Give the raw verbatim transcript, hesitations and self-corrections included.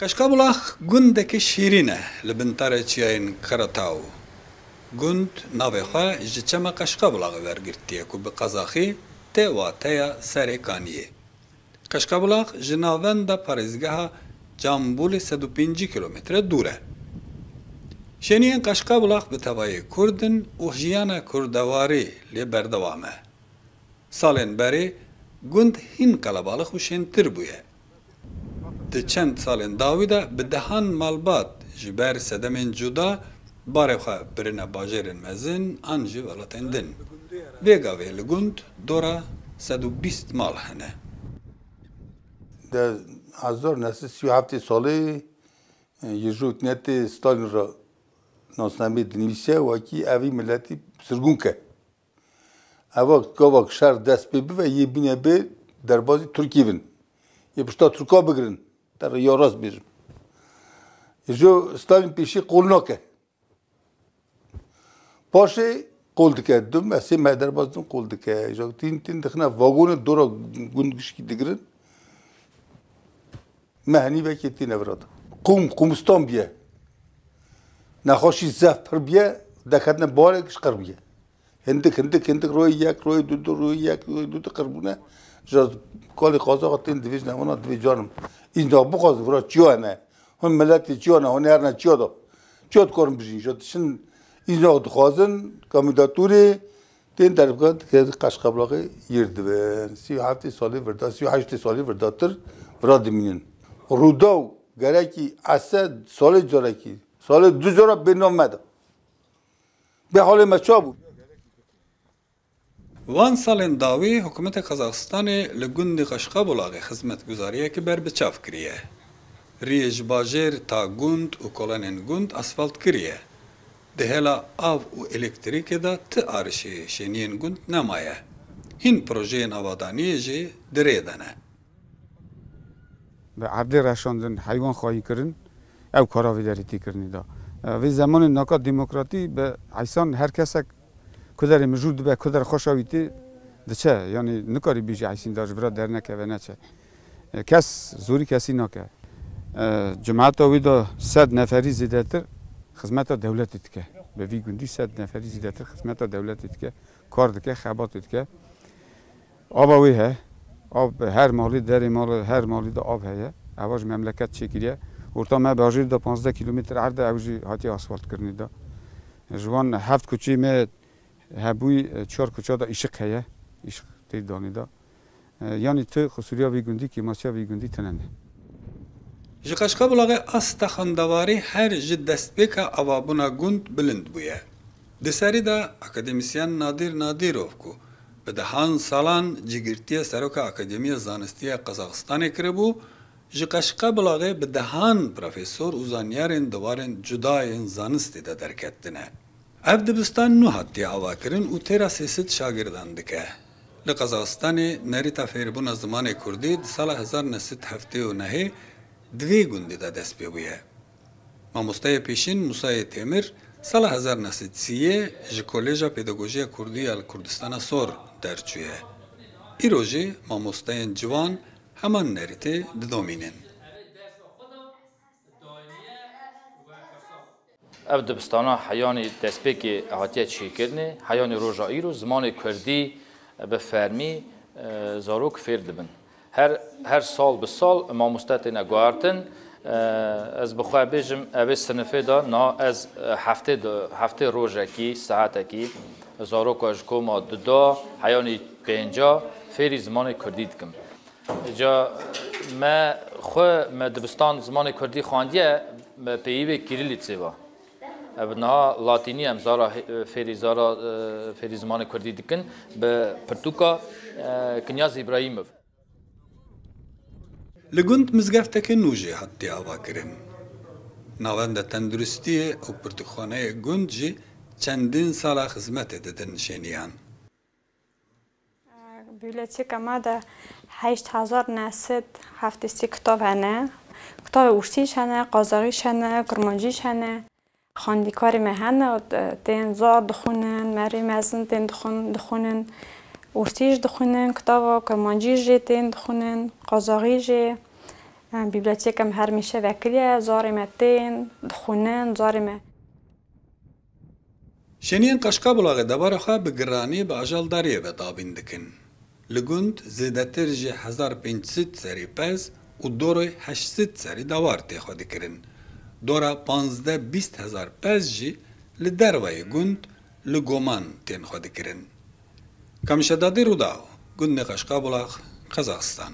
Qeşqabulax gundeke şîrîn e li bin tarê çiyayên Karatau. Gund navê xwe ji çema Qeşqabulaxê wergirtiye ku bi qazaxî tê wateya serê kaniyê. Qeşqabulax ji navenda parêzgeha Cambûlê sed û pêncî kîlometre dûr e. Şêniyên Qeşqabulax bi tevayê kurd in û jiyana kurdewarî lê berdewam e. Salên berê gund hîn qelebalix û şêntir bûye. Di çend salên dawî de bi dehan malbat ji ber sedemên cuda barê xwe birine bajêrên mezin an jî welatên din. Vê gavê li gund dora sed û bîst mal hene. Di hezar neh sed sî û heftê salê, e, Yêjo Hikûmetê Stalin re nasnameyê dinivîse, wekî evî miletî sirgûn ke. Eva gava şer dest pê bive, yê bîne bê derbazî Tirkî bin. Yê pişta Tirka bigirin. Te rêya rast bêjim. Ji Stalin pêşî qol nake. Paşê qol dike. Du me, sê me derbaz din qol dike. Ji tîn tîn dixine vagonê dora gund gişkî digirin. Me henî vekê tîne virata. Qûm, qûmistan biye. Nexweşî zef pir biye, deketine barek ji qir biye. Hindik, hindik, hindik, royê yek, royê du, du, royê yek, royê du, du qir bûne. Ji kalê qazaxa tên divêjine wana, divê canim. Îzna bixwazin, vira çiya hene. Hûn miletê çiya ne, hûn herne çiya da. Çiya dikarin bijîn, ji tiştin îzna dixwazin, kandidatûrê, tên derbikan, dike Qeşqabulaxê yêr dibin. Sî û heftê salê virda, sî û heştê salê virdatir vira dimînin. Rûdaw gerekî ese salê carekî, salê du cara bê nav me de. Bê halê me ça bû? Van salên dawî hikûmeta Qazaxistanê li gundê Qeşqabulaxê xizmetguzariyeke berbiçav kiriye. Riyê ji bajêr ta gund û kolanên gund asfalt kiriye. Di hêla av û elektrîkê de ti arişê şêniyên gund nemaye. Hîn projeyên avadaniyê jî di rê de ne. Bi erdê reşandin, heywan xwayî kirin, ew kara vê derê tê kirinê de. E, vê zemanê naka demokratî bi eysan her kesek ku derê mijûl dibe, ku derê xweşa wî tê, diçe. Yanî nikarî bêjî eysîn da ji vira dernekeve neçe. E, kes zorî kesî nake. E, cemaeta wî de sed neferî zêdetir xizmeta dewletê dike. Bi vî gundî sed neferî zêdetir xizmeta dewletê dike, kar dike, xebatê dike. Ava wê heye. Av her malî, derê malê, her malî de av heye. Eva ji memleket çêkiriye. Orta me bajêr de panzdeh kîlometre erd e, ew jî hatiye asfaltkirinê de. Ji wan heft kuçê me hebûyî, çar kuça de îşiq heye. Îşiq tê danê de. Yanî tu qisûriya vî gundî, kêmasiya vî gundî tune ne. Ji Qeşqabulaxê asta xwendewarî her ji destpêka avabûna gund bilind bûye. Di serî de akademîsyen Nadir Nadirov ku bi dehan salan cîgirtiya seroka Akademiya Zanistî ya Qazaxistanê kiribû, ji Qeşqabulaxê bi dehan profesor û zanyarên di warên cuda yên zanistê de derketine. Ev dibistan nû hatiye avakirin û têra sê sed şagirdan dike. Li Qazaxistanê nerîta fêrbûna zimanê kurdî di sala hezar neh sed heftê û nehê di vê gundê de dest pê bûye. Mamosteyê pêşîn Musayê Têmir sala hezar neh sed sîyê ji Koleja Pedagojiya Kurdî ya li Kurdistana Sor derçûye. Îro jî mamosteyên ciwan heman nerîtê didomînin. Ev dibistana heyanî destpêkê hatiye çêkirinê, heyanî roja îro zimanê kurdî bi fermî, e, zarok fêr dibin. Her, her sal bi sal mamoste têne guhertin. E, ez bi xwe bêjim, evê sinifê de na ez, e, heftê de, heftê rojekî, saetekî zaroka ji koma duda heyanî pênca fêrî zimanê kurdî dikim. Ca me xwe, me dibistan zimanê kurdî xwendiye, me pêyî vê kîrîlîtsê ve. Ev niha latînî em zara hê-, fêrî zara, e, fêrî zimanê kurdî dikin bi pirtûka, e, Kinyaz Îbrahîmov. Li gund mizgefteke nû jî hatiye avakirin. Navenda tenduristiyê û pirtûkxaneyê gund jî çendîn sala xizmetê didin şêniyan. Bibliyoteka me de heşt hezar neh sed heftê sê kitav hene. Kitavê ûrsî jî hene, qazaxî jî hene, kurmancî jî hene. Xwendîkarê me hene, tên zar dixwînin, merivê mezin tên dixwin-, dixwînin. Ûrsî jî dixwînin, kitava kurmancî jî tên dixwînin, qazaxî jî. Bîbloteka me her mêşe vekiriye, carê me tên, dixwînin, carê me. Şêniyên Qaşqabulaxê dewara xwe bi giranî bi ajaldariyê ve dabîn dikin. Li gund zêdetir ji hezar pênc sed serî pez û dorê heşt sed serî dewar tê xwedikirin. Dora panzdeh bîst hezar pez jî li derveyê gund li goman tên xwedikirin. Kamşedadî Rûdaw, gundê Qaşqabulax, Qazaxistan.